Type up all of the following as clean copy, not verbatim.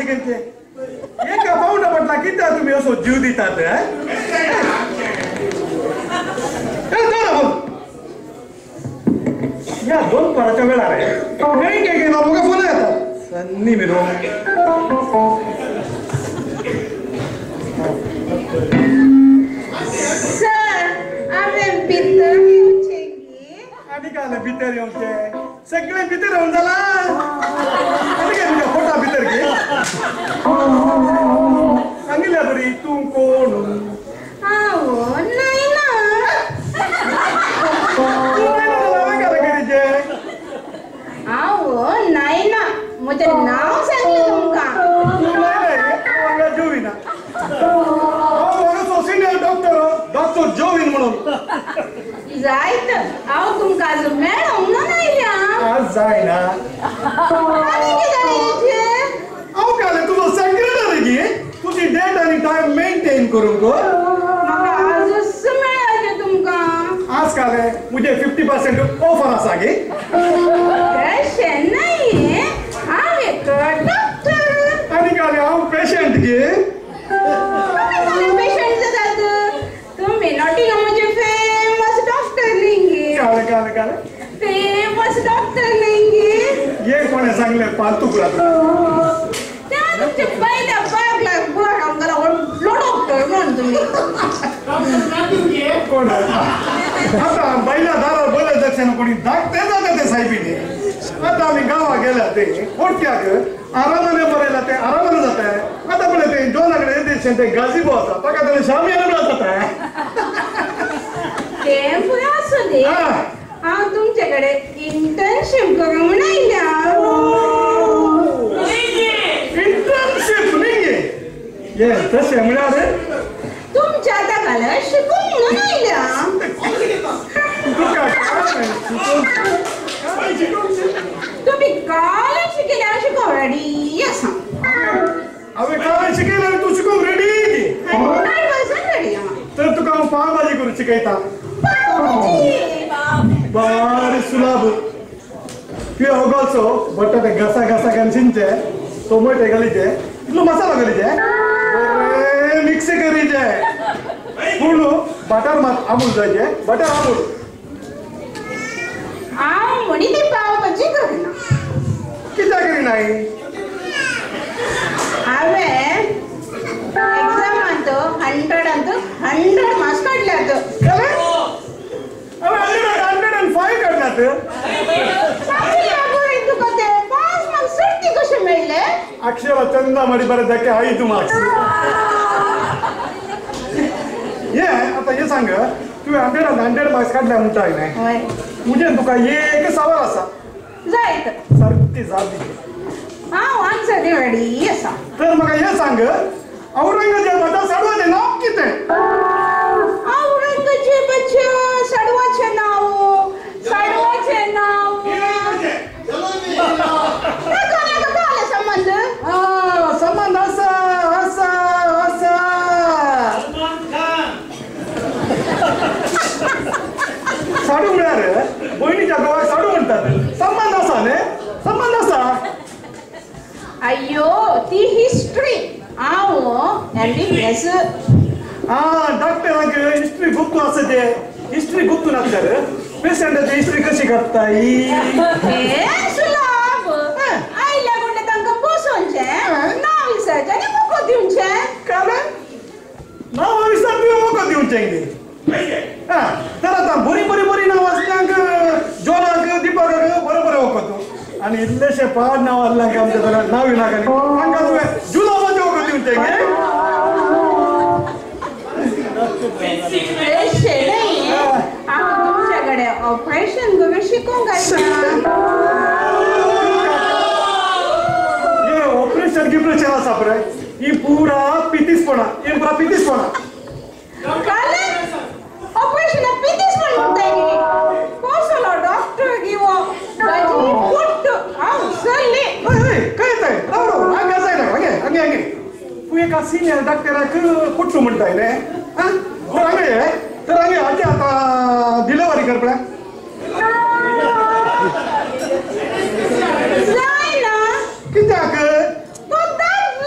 खंयचे एका पावंडा पडला कित्याक तुमी असो जीव दितात ह्या दोन पराच्या वेळार एक एक म्हाका फोन येता सन्नी मिरो सर हांवें भितर येवचें गी आनी काय भितर येवचें सगळें भितर येवन जाला आनी काय तुज्या पोटा भितर गे सांगिल्ल्या बरी तूं कोण हांव नयना हांव नयना म्हजें नांव सांगलें तुमकां हांगा जोविना हांव हांगाचो सिनियर डॉक्टर डॉक्टर जोविन म्हणून जायत हांव तुमकां आज मेळोंक ना आयल्या आज जायना आनी कितें जालें हांव काल तुजो सेक्रेटरी गे तुजी डेट आनी टायम मेंटेन करूंक म्हाका आजूच मेळाचें तुमकां आज काल मुझे 50% ऑफर आसा गे तशें न्हय हांव एक डॉक्टर आनी काल हांव पेशंट गे तुमी पेशंट जातात तुमी नॉटिंगहामाचे फेमस डॉक्टर न्ही गे काल काल काल फेमस डॉक्टर न्ही गे हे कोणें सांगलें फालतू कुरा त्या तुमच्या पयल्या बागला बरो आमकां व्हडलो डॉक्टर म्हणून तुमी कोण आतां बायल्या दारार बरें दक्षिण कोणी धाकटे जाता ते सायबीनी आतां आमी गांवाक गेल्या ते ओडक्याक आरामाने बरयला ते आरामाने जाता आतां पळय ते जॉना कडेन येते ते गाजिबो आसा ताका ताणें शामियाना जाता तें फुडें आसूं दी हांव तुमचे कडेन इंटर्नशीप करूंक म्हूण आयल्या इंटर्नशीप न्ही गे ये तशें म्हळ्यार तुमच्या ताका शिकूंक म्हणून आयल्या तुका काय शिकूंक तुमी काल शिकयलें हांव शिकोंक रेडी आसा हांवें काल शिकयलें आनी तूं शिकोंक रेडी 100% रेडी आहा तर तुका हांव पाव भाजी करूंक शिकयता बारी सुलाब तुवें होगोलचो बटाटे घासा घासा घालून शिनचे टोमॅटो घालीचे इल्लो मसालो घालीचे बरें मिक्स करीचे पूण बटर मात आमूल जायचे बटर आमूल हांव म्हणी ती पाव भाजी करिना कित्याक करिनाय हांवें एग्जामांत 100 100 मार्क्स काडल्यात हांवें 105 काडल्यात सांगले तुका ते 5 मार्क्स चडती कशे मेळ्ळे अक्षरा चंदा माडी बरें धक्के 5 मार्क्स ये आतां हें सांग तुवें 100 मार्क्स काडल्या म्हणटा न्हय मुजेन तुका एक सवाल आसा जायत सारकी जाप दी हांव आन्सर दी रेडी आसा तर म्हाका हें सांग औरंगजेबाच्या साडवाचें नांव कितें औरंगजेबाच्या साडवाचें नांव साडवाचें नांव ताका काले संबंद संबंद आसा आसा आसा साडू म्हळ्यार भयणीच्या घोवाक साडू म्हणटात संबंद आसा न्ही संबंद आसा अय्यो ती हिस्ट्री हांव MBBS आं डॉक्टरांक हिस्ट्री गुप्त आसा ते हिस्ट्री गुप्त नासल्यार पेशंटाची हिस्ट्री कशी काडटाय हें सुलाभ आयल्या कोणें तांकां बसोवचें नांव विचारचें आनी वखद दिवचें कारण नांव विचार तुवें वखद दिवचें गे तर आतां बरीं बरीं बरीं नांव आसल्यांक जॉनाक दीपकाक बरें बरें वखद आनी इल्लेशें पाड नांव आसल्यांक आमच्या जाल्यार नांव नाका तांकां तुवें जुलाबाचें वखद दिवचें गे तशें न्ही हांव तुमचे कडेन ऑपरेशन करूंक शिकूंक आयलां हे ऑपरेशन गिपरेशन आसा पळय ही पुरा पितीसपणा ही पुरा पितीसपणा ऑपरेशन पितीसपण म्हणटाय कसलो डॉक्टर गिवो भाजी पुट्ट हांव सरली हय खंय येताय राव राव हांगा जायना हांगे हांगे हांगे तूं एका सिनियर डॉक्टराक पुट्टू म्हणटाय न्ही आं तर हांगा ये तर हांगे हाचे आतां डिलिव्हरी कर पळय जायना कित्याक तो दादलो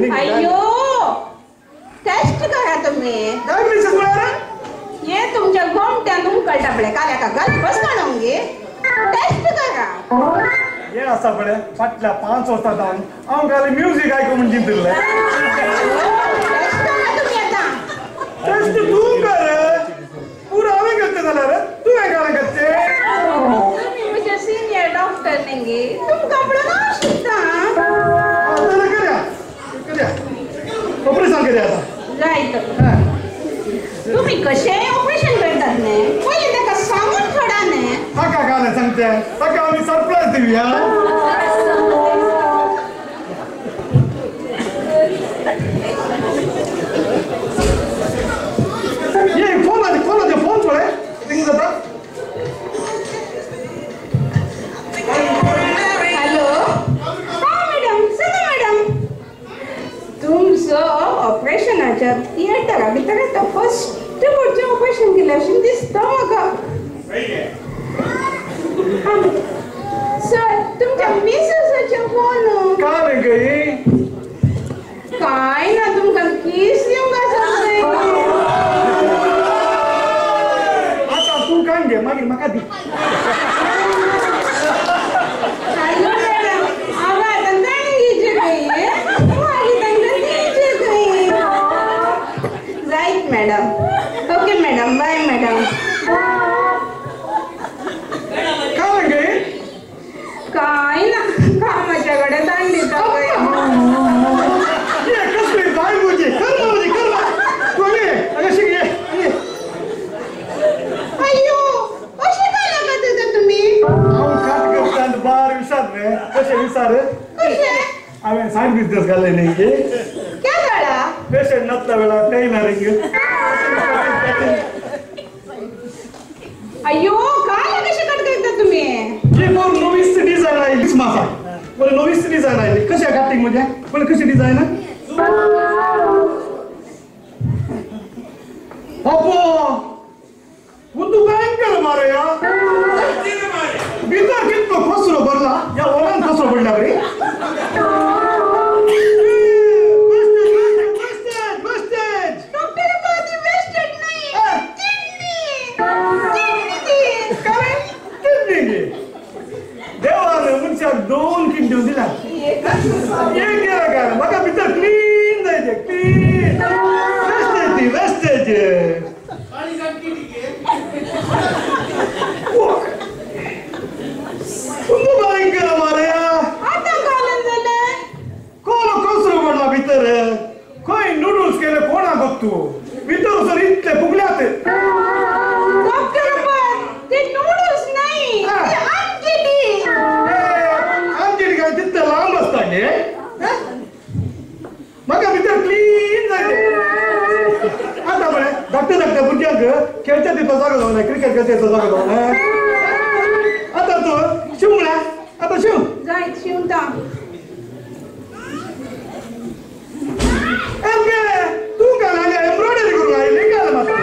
न्ही. अय्यो टेस्ट करा तुम्ही. डायग्नोसिस म्हळ्यार हे तुमच्या गोमट्यान उकळटा पळय काल्याका घाल बसता न्हू. टेस्ट करा. हे आसा पळय फाटल्या 5 वर्सां जावन हांव खाली म्युजीक आयकूं म्हूण चिंतिल्लें. टेस्ट करा तुमी आतां. टेस्ट तूं कर. पुरो हांवें करचें जाल्यार तुवें कांय करचें. तुमी म्हजे सिनियर डॉक्टर न्ही, तुमकां पळोवन हांव शिकता. जाल्यार करया करया ऑपरेशन करया आतां. जायत तुमी कशें ऑपरेशन करतात न्ही, पयलीं ताका सांगून थोडा न्ही. ताका काय सांगते, ताका आमी सरप्रायज दिवया. ये फोन कोणाचे फोन पळय रिंग जाता. हॅलो हां मॅडम, सांगा मॅडम. तुमचो ऑपरेशनाच्या थिएटरा भितर आतां फर्स्ट फावटी ऑपरेशन केलें अशें दिसता म्हाका. सर तुमच्या मिसेसाचें फोन. काय रे गई? काय ना तुमकां कीस दिवंक आसा. आतां तूं कान घे मागीर म्हाका दी. हॅलो मॅडम, हांव आतां ताणें घेवचें खंय, मागीर तांकां दिवचें खंय. Right madam, okay madam, bye madam. काय गे? काय ना कामाच्या कडेन ताण दिता पळय. ये कसली बायल म्हजी, कर म्हजी कर. तूं ये अशें ये. अय्यो अशें काय लागत येता तुमी? हांव कात करता बार विसार रे. कशें विसार? कशें? हांवें सायड बिजनेस घालें न्ही. क्या जालां? पेशंट नासता वेळार टेलरिंग. अय्यो काय कशें कट करता तुमी? ही मोर नवीच डिझायन आयली म्हाका. बरें नवीच डिझायन आयली. कशें काटींग म्हणजे पळय कशी डिझायन. अप्पो उदू भयंकर मारया. भितर कितलो कचरो भरला ह्या वरान कचरो पडला बरी. देवान मनशाक 2 किडन्यो दिल्या. एक गेला काय म्हाका भितर क्लीन जायचें, क्लीन वेस्टेज ती वेस्टेज. उंदू भयंकर मारया. आतां घालून जालें. कोलो कचरो पडला भितर. खंय नुडल्स केले कोणाक गोत्तू भितर सर इतले फुगल्यात. डॉक्टर ते नूडल्स नाही, ते आमकेली. आमकेली काय तितले लांब आसता गे. म्हाका भितर क्लीन जायचें. आतां पळय धाकट्या धाकट्या भुरग्यांक खेळच्या तितलो जागो जावना, क्रिकेट खेळच्या तितलो जागो जावना. आतां तूं शिव म्हळ्यार आतां शिव. जायत शिंवता. तूं काय आनी एम्ब्रॉयडरी करूंक आयली काय म्हाका?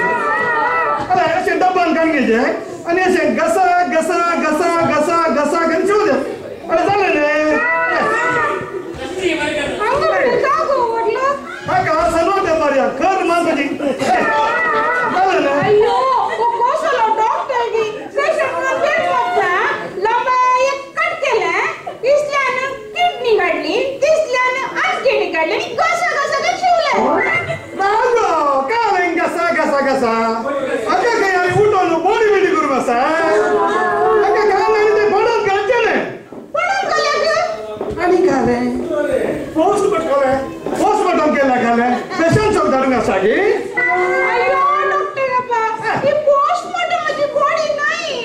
अरे अशें डब्बान काडून घेवचें आनी अशें घसा घसा घसा घसा घसा करून शिवचें. अरे जालें न्ही. म्हाका सलवते मारया खर मानपाची. जालें न्ही. अय्यो कसलो डॉक्टर गी पेशंट म्हणून पेट मागता. लांब एक कट केलें, तिसल्यान किडनी काडली, तिसल्यान आमकेली काडली आनी घसा घसा करून शिवलें. नागो काय घसा घसा घसा आतां खंय आनी उठोन बॉडी बिडी करूंक आसा. आतां काय आनी तें पडोन घालचें न्ही. पडोन घाल्याक आनी घालें पोस्टमार्टम घालें, पोस्टमार्टम केल्या घालें पेशंट शॉक धाडूंक आसा गी. अय्यो डॉक्टर अप्पा ही पोस्टमार्टमाची बॉडी नाही,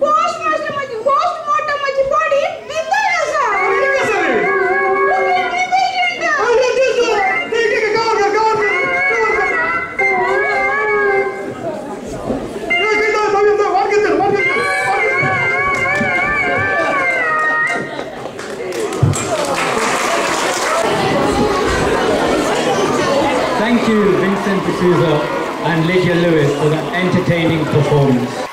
पोस्टमार्टमाची बॉडी भितर आसा. कशें रे? पेशंट. कवर कर कवर कर कवर कर. Thank you, Vincent D'Souza and Lydia Lewis, for that entertaining performance.